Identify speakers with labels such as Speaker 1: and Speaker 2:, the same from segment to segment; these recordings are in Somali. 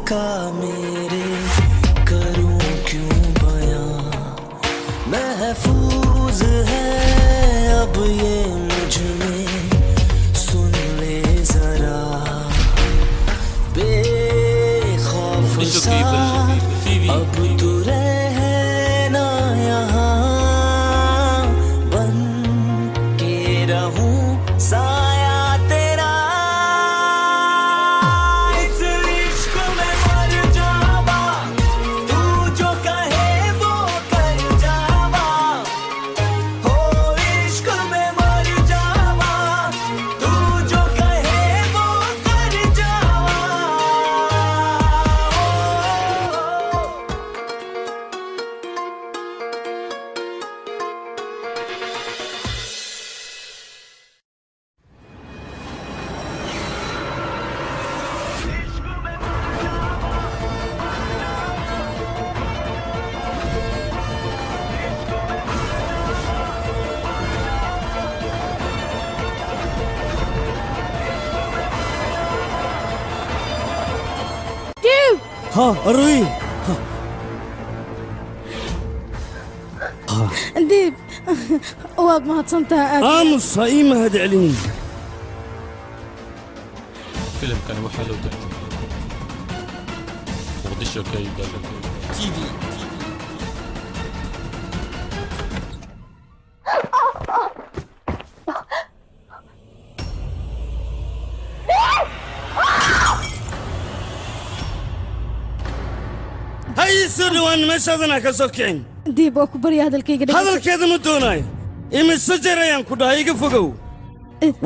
Speaker 1: का मेरे करूं क्यों बयां, महफूज है अब ये मुझ में, सुन ले जरा बेखौफ सा, अब तू रहना यहाँ, बन के रहूं साया तेरा। इस इश्क में मर जावा, तू जो कहे वो कर जावा, हो इश्क में मर जावा, तू जो कहे वो कर जावा।
Speaker 2: हाँ अरुई,
Speaker 3: Diib, waad mahadsantahay aad.
Speaker 2: Aamus ha ii mahad celinin.
Speaker 4: Filimkani waxaa loo tarjumay Muqdisho Cable TV.
Speaker 2: Ha ii soo dhowaan, meeshaadan ha ka soo kicin.
Speaker 3: Diib, waa ku barya, hadalkayga dhegeyso.
Speaker 2: Hadalkeeda ma doonaayo. Imise jeer ayaan ku dhahay iga fogow?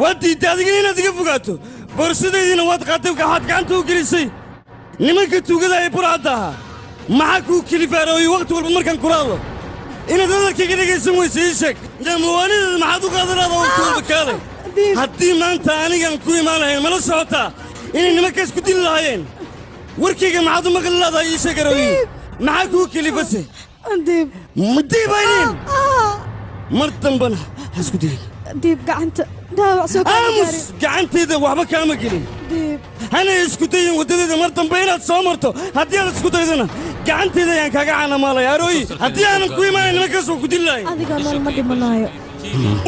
Speaker 2: Waad diidday adigana inaad iga fogaato. Boorsadaydiina waad qaatay, waxaad gacanta u gelisay nimanka tuugada ee burcadda ahaa. Maxaa kuu kelifaarooyey wakhti walba markaan kula hadlo inaad hadalkayga dhegaysan weysa? Ii sheeg, mawaanideeda maxaad u qaadan lahadaa wakhti walba? Kaalay, haddii maanta anigaan ku imaan lahayn, mala socotaa inay nimankaas ku dili lahaayeen? Warkayga maxaad u maqli laadahay? Ii sheeg arooyi, maxaa kuu kelifase?
Speaker 3: Diib.
Speaker 2: Ma diibaynin mar dambana ha isku dayin.
Speaker 3: Diib, gacanta dhaawac soo kala
Speaker 2: aamus
Speaker 3: gaarin.
Speaker 2: Gacantayda waxba kaama gelin.
Speaker 3: Diib.
Speaker 2: Hana isku dayin waddadeeda mar dambe inaad soo marto. Haddii aad isku daydana, gacantayda ayaan kaaga caanamaalaya. Arooyi, haddii aanan ku imaanayn, nimankaas waa ku dili lahayn.
Speaker 3: Adigaa nool ma dhimanaayo.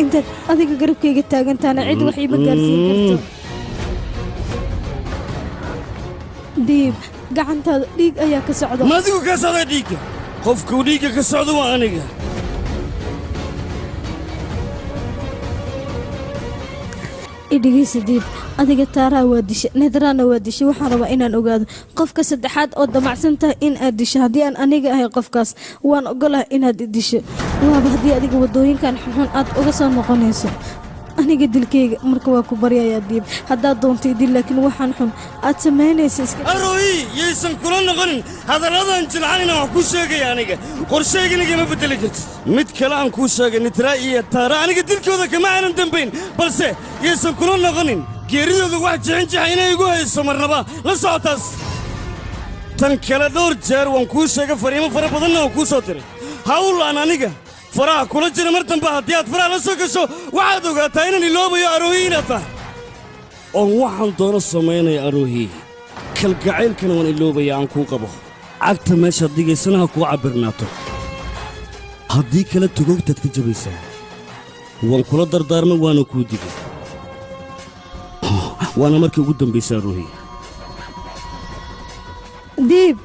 Speaker 3: Intaad adiga garabkayga taagantaana cid wax iima gaarsiin karto. Diib, gacantaada dhiig ayaa ka socda.
Speaker 2: Ma adigu kaa socdaa dhiigga? Qofkuu dhiigga ka socdo waa aniga.
Speaker 3: Idhigaysa Diib, adiga Taaraa waa disha, Nedraana waa disha. Waxaan rabaa inaan ogaado qofka saddexaad oo damacsan tahay in aad disho. Haddii aan aniga ahay qofkaas, waan ogolahay inaad i disho, waaba haddii adiga waddooyinkan xunxun aad uga soo noqonayso aniga dilkayga. Marka waa ku baryayaa Diib, haddaad doonto idil, laakiin waxaan xun aad samaynaysa iska.
Speaker 2: Arooyi, yaysan kula noqonin hadalladan jilcan inaan wax kuu sheegaya. Aniga qorshaygan igama beddeli kartid. Mid kale aan kuu sheegay, Nitraa iyo Taara aniga dilkooda kama aanan dembayn, balse yaysan kula noqonin geeridooda wax jixinjixa inay igu hayso marnaba. La socotaas. Tan kale, dhowr jeer waan kuu sheegay, fariimo fara badanna waan kuu soo diray. Hawl aan aniga faraha kula jira mar dambe haddii aad faraha la soo gasho, waxaad ogaataa inaan iloobayo Aroohi inaad tahay oon waxaan doono samaynaya. Aroohi, kalgacaylkana waan iloobaya aan kuu qabo. Cagta meeshaad dhigaysana ha kuu cabbirnaato, haddii kale tugoogtaad ka jabaysaa. Waan kula dardaarmay, waana kuu digay, waana markii ugu dambaysa, Aroohi.
Speaker 3: Diib,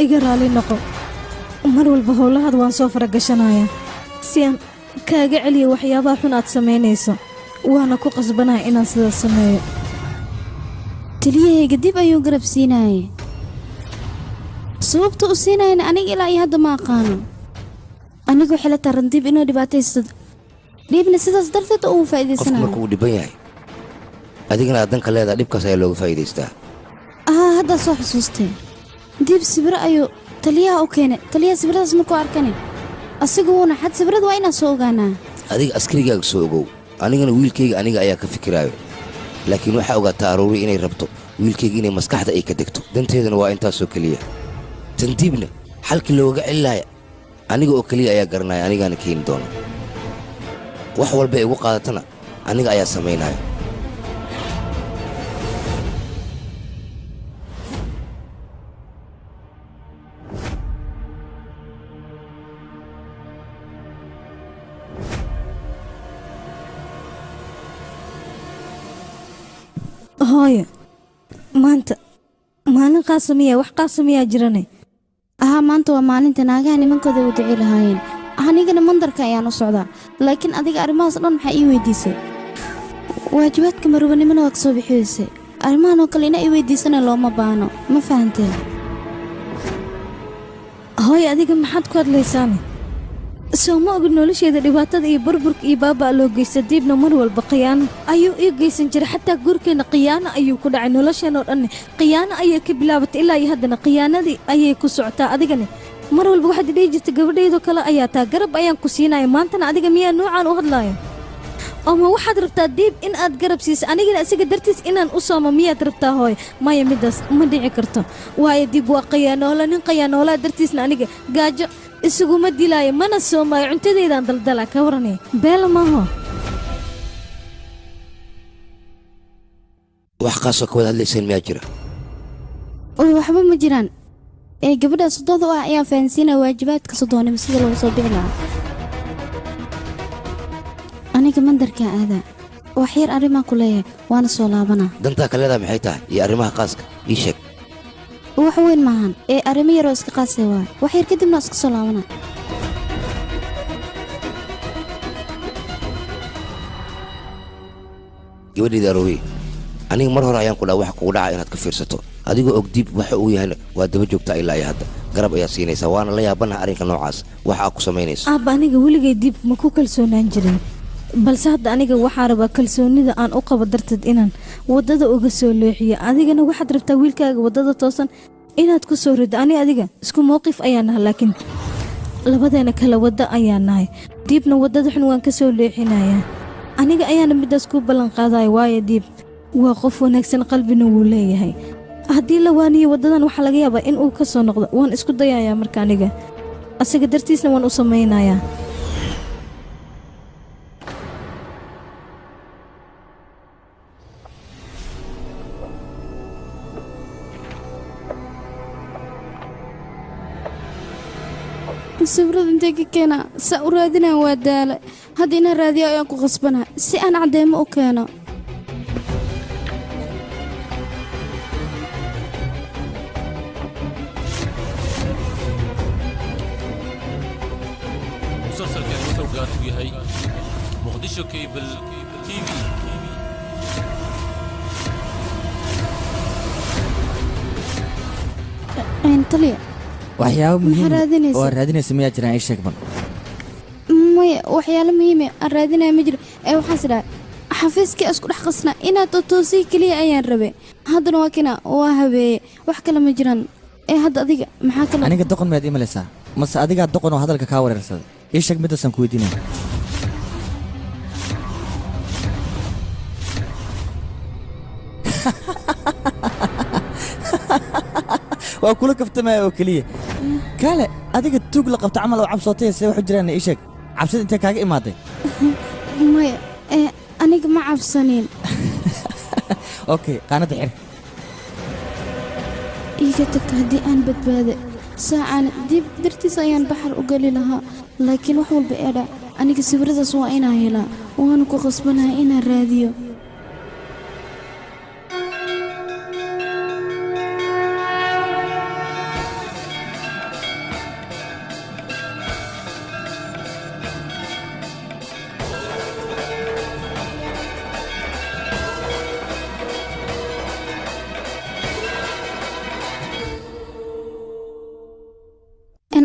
Speaker 3: iga raali noqo. Mar walba howlahaad waan soo faragashanayaa si aan kaaga celiyo waxyaabaha xun aad samaynayso, waana ku qasbanahay inaan sidaas sameeyo.
Speaker 5: Taliyahayga dib ayuu garab siinaayay. Sababta u siinayana aniga ilaa iyo hadda ma aqaano. Anigu xila taran Dib inuu dhibaataysado, Dhiibna sidaas darteed uu
Speaker 6: Qofku
Speaker 5: faa'iidaysanayo.
Speaker 6: Marka uu dhiban yahay, adigana aad danka leedahay, dhibkaas ayaa looga faa'iidaystaa.
Speaker 5: Haa, haddaa soo xusuustay. Diib sibiro ayuu taliyaha u keenay. Taliyaha sibiradaas markuu arkani, asigu wuuna xad. Sibirada waa inaan soo ogaanaa.
Speaker 6: Adiga askarigaaga soo ogow, anigana wiilkayga aniga ayaa ka fikiraayo. Laakiin waxaa ogaataa Aruuri inay rabto wiilkayga inay maskaxda ay ka degto, danteedana waa intaasoo keliya. Tandiibna xalkii looga celin lahaya aniga oo keliya ayaa garanaya, anigaana keeni doona. Wax walba ay ugu qaadatana aniga ayaa samaynaya.
Speaker 3: Hooyo, maanta maalin qaasamiya wax qaasamiyaa jirane.
Speaker 5: Ahaa, maanta waa maalinta naagaha nimankooda u duci lahaayeen. Anigana mandarka ayaan u socdaa, laakiin adiga arrimahaas dhan maxaa ii weydiisay? Waajibaadka marubanimona waa ka soo bixi weysay. Arrimahan oo kale ina ii weydiisana looma baahno, ma fahanteen?
Speaker 3: Hooyo, adiga maxaad ku hadlaysaane? Soo ma ogid nolosheeda dhibaatada iyo burburka iyo baabaa loo geysta? Diibna mar walba khiyaano ayuu ii geysan jiray. Xataa guurkeenna khiyaano ayuu ku dhacay. Nolosheenna oo dhanne khiyaano ayay ka bilaabatay, ilaa iyo haddana khiyaanadii ayay ku socotaa. Adigane mar walba waxaad dhihi jirtay gabadhaydoo kale ayaa taa, garab ayaan ku siinaya. Maantana adiga miyaa nuucaan u hadlaaya? Oo ma waxaad rabtaa Diib in aad garab siiso, anigana isaga dartiis inaan u soomo miyaad rabtaa? Hooy, maya, midaas ma dhici karto, waayo Diib waa khiyaanoolo. Nin khiyaanoolaa dartiisna aniga gaajo isuguma dilaayo, mana soomaayo. Cuntadeydaan daldala ka waranaya, beela maaho.
Speaker 6: Wax qaasoo ka wada hadlayseen miyaa jira?
Speaker 5: Oo waxba ma jiraan, ee gabadha sodooda u ah ayaan fahansiinaya waajibaadka sodoonnimo sida loogu soo bixi lahaa. Aniga mandarkaa aadaa, wax yar arrimaan ku leeyahay, waana soo laabanaa.
Speaker 6: Dantaa ka leedaha maxay tahay iyo arrimaha qaaska ii sheeg.
Speaker 5: Wax weyn maahan, ee arrimo yaroo iska qaasay waay. Wax yar kadibna iska soo laabanaa.
Speaker 6: Gabadhayda Aroohi, aniga mar hore ayaan ku dhaha waxa kugu dhaca inaad ka fiirsato. Adigoo og Diib waxa uu yahayna waa daba joogtaa ilaa iyo hadda, garab ayaa siinaysaa. Waana la yaabanaha arrinka noocaas waxa aad ku samaynayso.
Speaker 3: Aabba, aniga weligay Diib ma ku kalsoonaan jirin, balse hadda aniga waxaa rabaa kalsoonida aan u qabo darteed inaan waddada uga soo leexiyo. Adigana waxaad rabtaa wiilkaaga waddada toosan inaad ku soo rido. Ani adiga isku mowqif ayaan nahay, laakiin labadeena kala waddo ayaan nahay. Diibna waddada xun waan ka soo leexinayaa, aniga ayaana middaas kuu ballan qaadaya, waayo Diib waa qof wanaagsan, qalbina wuu leeyahay. Haddii la waaniyo waddadan waxaa laga yaabaa in uu ka soo noqdo. Waan isku dayayaa marka, aniga asaga dartiisna waan u samaynayaa.
Speaker 5: Sawirada intee ka keenaa? Saa u raadinaa waa daala. Hadda inaan raadiyo ayaan ku khasbanaha si aan caddeemo u keeno.
Speaker 4: Musalsalkan wuxuu gaar ku yahay Muqdisho Cable TV.
Speaker 5: Taliya,
Speaker 7: waxyaabo
Speaker 5: maxaa
Speaker 7: muhiim
Speaker 5: raadinaysa?
Speaker 7: oo aad raadinaysa miyaa jiraan? Ii sheeg bal.
Speaker 5: Maya, waxyaalo muhiime aan raadinaya ma jiro, ee waxaas idhahay xafiiskii isku dhex qasnaa inaad totoosii keliya ayaan rabe. Haddana waa kina, waa habeeye, wax kale ma jiraan. Ee hadda adiga maxaa kale?
Speaker 7: Aniga doqon miyaad ii malaysaa mase adigaa doqon oo hadalka kaa wareersaday? Ii sheeg middaasaan ku weydiinaya. Waa kula kaftamaya oo keliya. Kaale, adiga tuug la qabta camal oo cabsootay, see waxu jiraan? Ii sheeg, cabsida intee kaaga imaaday?
Speaker 5: Maya, ee aniga ma cabsanin.
Speaker 7: Okay, qaanadda xir.
Speaker 5: Iiga tag. Haddii aan badbaada saacaan dib dartiis ayaan baxar u geli lahaa, laakiin wax walba ee dhac, aniga sawiradaas waa inaan helaa, waana ku qasbanahay inaan raadiyo.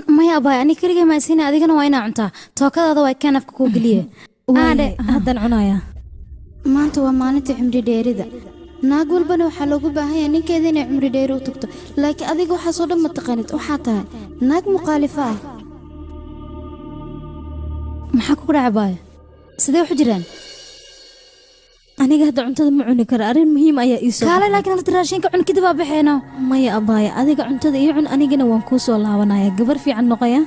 Speaker 8: Maya abaay, ani keligay ma isiina, adigana waa inaa cuntaa. Tookadaada waa keen, afka kuu geliye.
Speaker 3: Aadhe, haddaan cunayaa.
Speaker 5: Maanta waa maalinta cimri dheerida. Naag walbana waxaa loogu baahan yahay ninkeeda inay cimri dheeri u tagto, laakiin adiga waxaasoo dhan ma taqaanid. Waxaa tahay naag muqaalifa ah.
Speaker 8: Maxaa kugu dhaca baaya? Sidee waxu jiraan?
Speaker 3: Aniga hadda cuntada ma cuni karo, arrin muhiim ayaa ii soo.
Speaker 8: Kaale, laakiin horta raashinka cun, kadib aa baxeeno.
Speaker 3: Maya abaaya, adiga cuntada ii cun, anigana waan kuu soo laabanaya. Gabar fiican noqoya.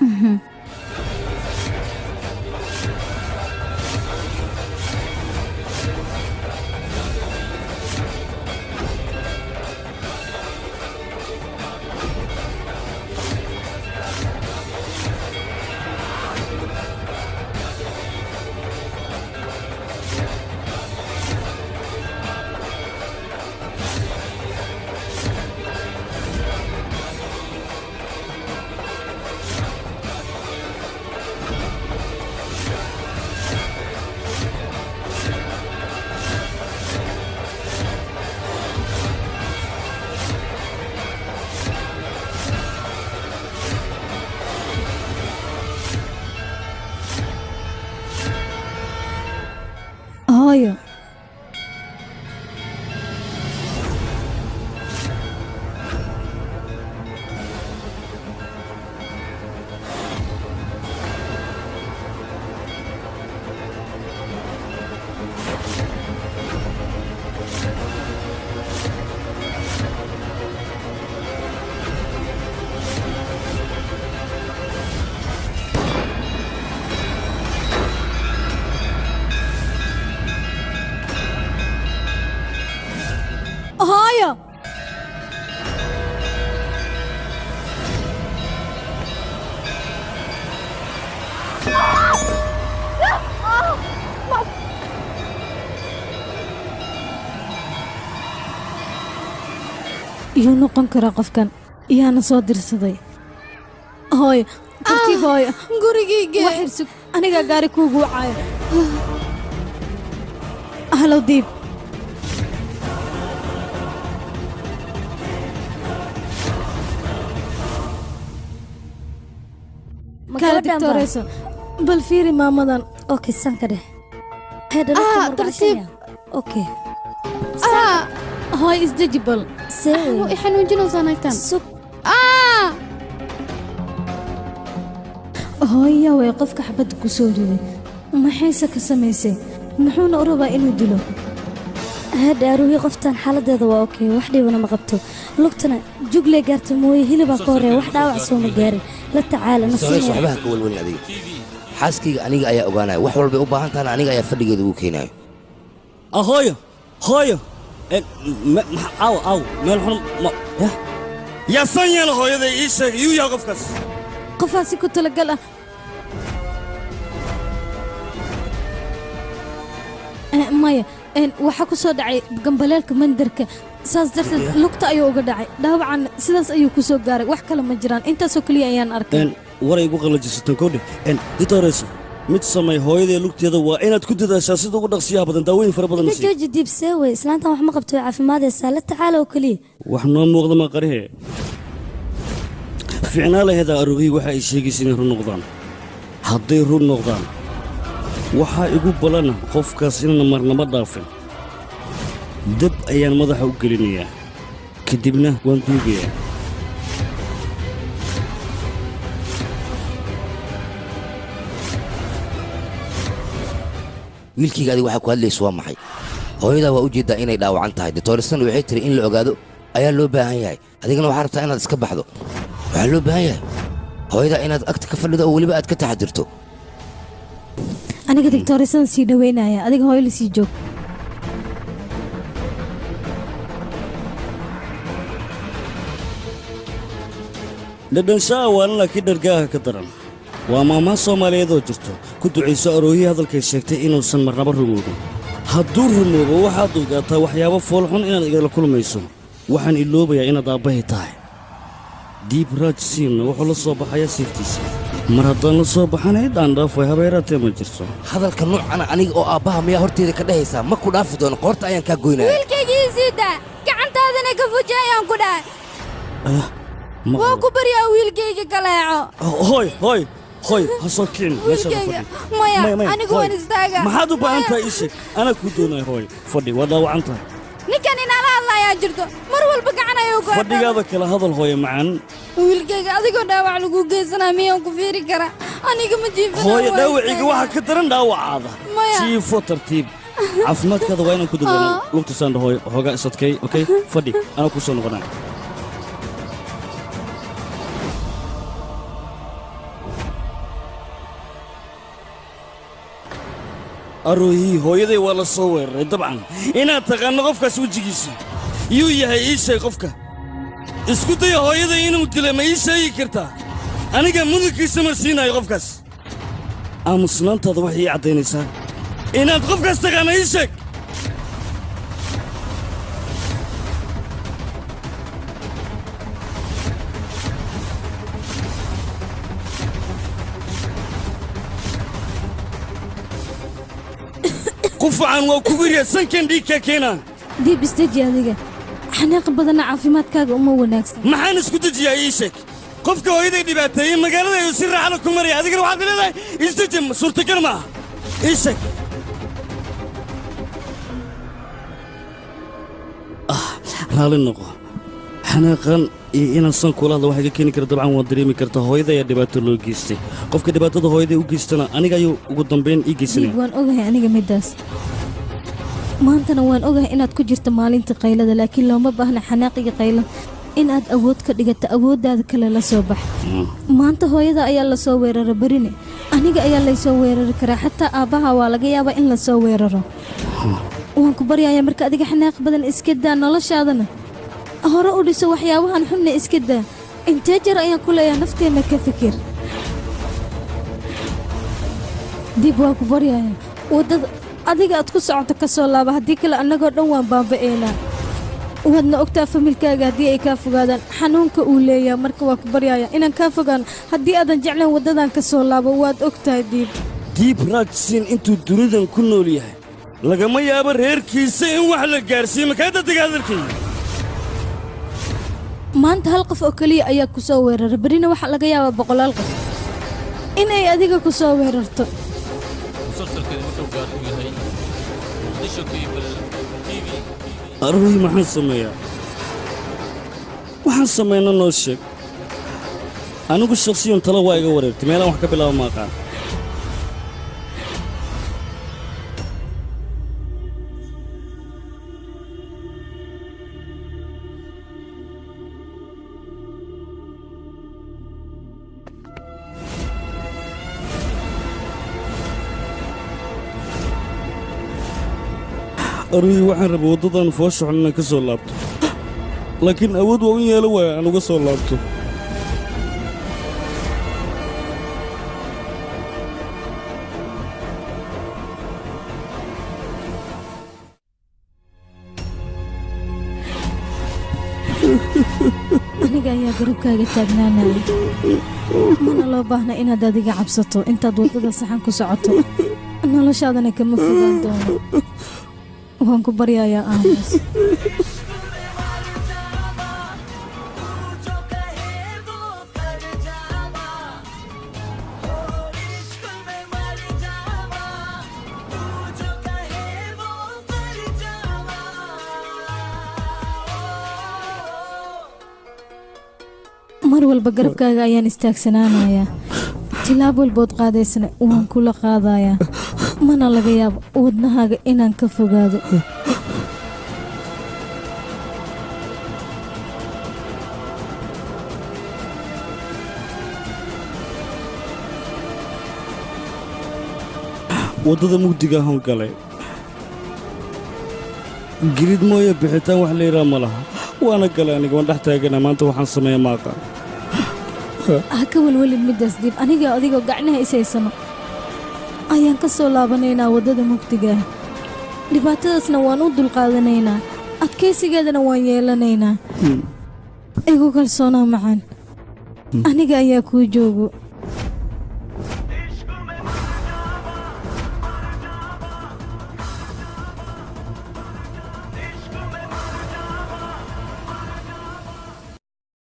Speaker 3: Iyuu noqon karaa qofkan iyaana soo dirsaday. Hooyo, tartiib hooyo.
Speaker 5: Gurigayga.
Speaker 3: Wax yar sug, anigaa gaari kuugu wacaayo. Halow Diib.
Speaker 8: Ma
Speaker 3: Kaala
Speaker 8: gabadhan baa?
Speaker 3: digtooreyso. Bal fiiri maamadan.
Speaker 8: Okay, sanka dheh. Hee, dhalada
Speaker 5: Ah,
Speaker 8: murgacsan
Speaker 5: tartiib.
Speaker 8: yaa. Okay.
Speaker 5: Ah,
Speaker 3: Hooyo, isdeji bal.
Speaker 8: See wey.
Speaker 5: Wuu i xanuujinaysaa naagtan.
Speaker 8: Sug.
Speaker 5: Ah!
Speaker 3: Hooyo, way qofka xabadda ku soo riday. Maxayse ka samaysay? Muxuuna u rabaa inuu dilo?
Speaker 8: Hadha Aruuhi, qoftan xaaladeeda waa okay, wax dhibana ma qabto. Lugtana jugle gaarta mooye, hilibaa ka horeeya, wax dhaawac sooma gaarin. La tacaala.
Speaker 6: Soreys.
Speaker 8: Nasiinaya.
Speaker 6: Waxba ha ka walwalin adiga. Xaaskayga aniga ayaa ogaanaya wax walbay u baahan tahana, aniga ayaa fadhigeeda ugu keenayo.
Speaker 2: Ah, hooyo, hooyo. Aw aw, meel xun ma yah yaasan yeela. Hooyaday, ii sheeg yuu yahay qofkaas.
Speaker 3: Qofaasi ku talagal ah. Maya, waxaa ku soo dhacay gambaleelka mandarka, saas darteed lugta ayuu uga dhacay. Dhaawacan sidaas ayuu ku soo gaaray, wax kale ma jiraan, intaasoo keliya ayaan arkay.
Speaker 2: Waray igu qalajisatan kowdhe. Ditoreyso, mid samay, hooyaday lugteeda waa inaad ku dadaashaa sida ugu dhaqsiyaha badan, daawooyin fara badan
Speaker 8: Iga
Speaker 2: sii.
Speaker 8: jooji Diib. See wey, islaantan wax ma qabto, way caafimaadaysaa, la tacaala oo keliya.
Speaker 2: Wax noo muuqda ma qarihe fiicnaa laheedaa. Aroogihii waxa ay sheegaysa inay run noqdaan, hadday run noqdaan waxaa igu balana qofkaas inaan marnaba dhaafin. Dab ayaan madaxa u gelinayaa, kadibna waan duugayaa.
Speaker 6: Wiilkayga, adiga waxaa ku hadlaysa waa maxay? Hooyadaa waa u jeeddaa inay dhaawacan tahay. Doctoristan waxay tiri in la ogaado ayaa loo baahan yahay. Adigana waxaa rabtaa inaad iska baxdo. Waxaa loo baahan yahay hooyadaa inaad agta ka fadhido oo weliba aad ka taxadirto.
Speaker 3: Aniga digtoorisadan sii dhaweynaya, adiga hooyo lasii joog.
Speaker 2: Dhadhanshaa waalan laakiin dhargaaha ka daran waa maamaha Soomaaliyeed oo jirto. Ku ducayso Aroohii hadalkay sheegtay inuusan marnaba rumoobin. Hadduu rumoobo, waxaad ogaataa waxyaabo foolxun inaad igala kulmayso. Waxaan iloobayaa inaad aabbahay tahay. Diib Raaj Siinna wuxuu la soo baxayaa seeftiisa. Mar haddaan la soo baxanayd aan dhaafay, habeeraatee ma jirto.
Speaker 6: Hadalka noocana aniga oo aabbaha miyaa horteeda ka dhehaysaa? Ma ku dhaafi doono, qoorta ayaan kaa goynaya.
Speaker 5: Wiilkaygii sii daa, gacantaadana ka fuji ayaan ku dhahay.
Speaker 2: Ma
Speaker 5: Waa ku baryaa, wiilkayga kaleeco.
Speaker 2: Hoy, hoy, hoy, ha soo kicin meeshaada.
Speaker 5: Wiilkayga.
Speaker 2: Fadhi.
Speaker 5: Maya,
Speaker 2: Maya,
Speaker 5: anigu
Speaker 2: hooy.
Speaker 5: waan istaagaa.
Speaker 2: Maxaad u baahan
Speaker 5: Maya.
Speaker 2: tahay? Ii sheeg, anaa kuu doonaya. Hooy, fadhi, waa dhaawacan tahay.
Speaker 5: Ninkan inala hadlayaa jirto, mar walba gacan ayuu ku
Speaker 2: Fadhigaada kala hadal, hooye macaan.
Speaker 5: Wiilkayga, adigoo dhaawac lagu geysanaa miyaan ku fiiri karaa? Aniga ma jiifana.
Speaker 2: Hooye, dhaawacayga waxaa ka daran dhaawacaada.
Speaker 5: Maya.
Speaker 2: Jiifo tartiib, caafimaadkaada waa inaan ku dadaalo. Lugta saandha hooyo, hoogaa isadkay. Okay, fadhi, anaa kuu soo noqonaa. Arohii, hooyaday waa la soo weeraray. Dabcan inaad taqaanno qofkaas wejigiisa yuu yahay. Ii sheeg qofka isku daya hooyaday inuu dilay, ma ii sheegi kartaa? Aniga mudankiisa ma siinayo qofkaas. Aamusnaantaada waxay ii caddaynaysaa inaad qofkaas taqaana. Ii sheeg. Qufacan waa kugu riya sankan dhiigkaa keenaa.
Speaker 3: Diib, isdeji adiga, xanaaq badanna caafimaadkaaga uma wanaagsan.
Speaker 2: Maxaan isku dejiyaa? Ii sheeg. Qofka hooyaday dhibaateeyey magaalada ayuu si raaxala ku maraya, adigana waxaad leedahay isdeji. Suurtagal ma aha. Ii sheeg. Ah, raalli noqo. Xanaaqan iyo inaan san kula hadla waxaa iga keeni kara, dabcan waad dareemi kartaa, hooyada ayaa dhibaato loo geystay. Qofka dhibaatada hooyaday u geystana aniga ayuu ugu dambayn ii geysanaya.
Speaker 3: Diib, waan ogahay aniga middaas, maantana waan ogahay inaad ku jirto maalinta qaylada, laakiin looma baahna xanaaqiga qaylo inaad awood ka dhigato. Awooddaada kale la soo bax. Maanta hooyada ayaa lasoo weerara, berine aniga ayaa laysoo weerari karaa, xataa aabbaha waa laga yaabaa in lasoo weeraro. Waan ku baryayaa, marka adiga xanaaq badan iska daa, noloshaadana hore u dhiso, waxyaabahan xunna iska daa. Intee jeer ayaan ku leeyahay nafteenna ka fikir? Dib waa ku baryayaa, waddada adiga aad ku socoto ka soo laaba, haddii kale annagoo dhan waan baaba'eynaa. Waadna ogtaa familkaaga haddii ay kaa fogaadaan xanuunka uu leeyahay. Marka waa ku baryaaya inaan kaa fogaano haddii aadan jeclayn waddadan ka soo laabo. Waad ogtahay Diib.
Speaker 2: Diib Raajsin intuu dunidan ku nool yahay lagama yaabo reerkiisa in wax la gaarsiiyo. Makaa dadiga hadalkayga?
Speaker 3: Maanta hal qof oo keliya ayaa ku soo weeraray, berrina waxaa laga yaabaa boqolaal qof inay adiga ku soo weerarto.
Speaker 4: Musalsalkani wuxuu gaar u yahay Muqdisho Cable TV.
Speaker 2: Aruuhi, maxaan sameeyaa? Waxaan samayna noo sheeg. Anigu shakhsiyan talo waa iga wareegtay, meelaan wax ka bilaaba ma aqaan. Aruuhi, waxaan rabay waddadan foosha xun inaan ka soo laabto, laakiin awood waa u yeelo waaya aan uga soo laabto.
Speaker 3: Aniga ayaa garabkaaga taagnaanaya, mana loo baahna inaad adiga cabsato intaad waddada saxan ku socoto. Noloshaadana kama fogaan doono. Waan ku baryayaa, aamus. Mar walba garabkaaga ayaan istaagsanaanayaa, tilaab walbood qaadaysana waan kula qaadayaa, mana laga yaabo wadnahaaga inaan ka fogaado.
Speaker 2: Waddada mugdiga ahon galay, gelid mooye bixitaan wax la yidhaha ma laha. Waana galay aniga, waan dhex taagana. Maanta waxaan sameeya ma aqaan.
Speaker 3: Ha ka welwelin middaas, Diib. Aniga adigoo gacnaha is haysano ayaan ka soo laabanaynaa waddada mugdiga ah. Dhibaatadaasna waan u dulqaadanaynaa, adkaysigeedana waan yeelanaynaa. Igu kalsoonaa macaan, aniga ayaa kuu joogo.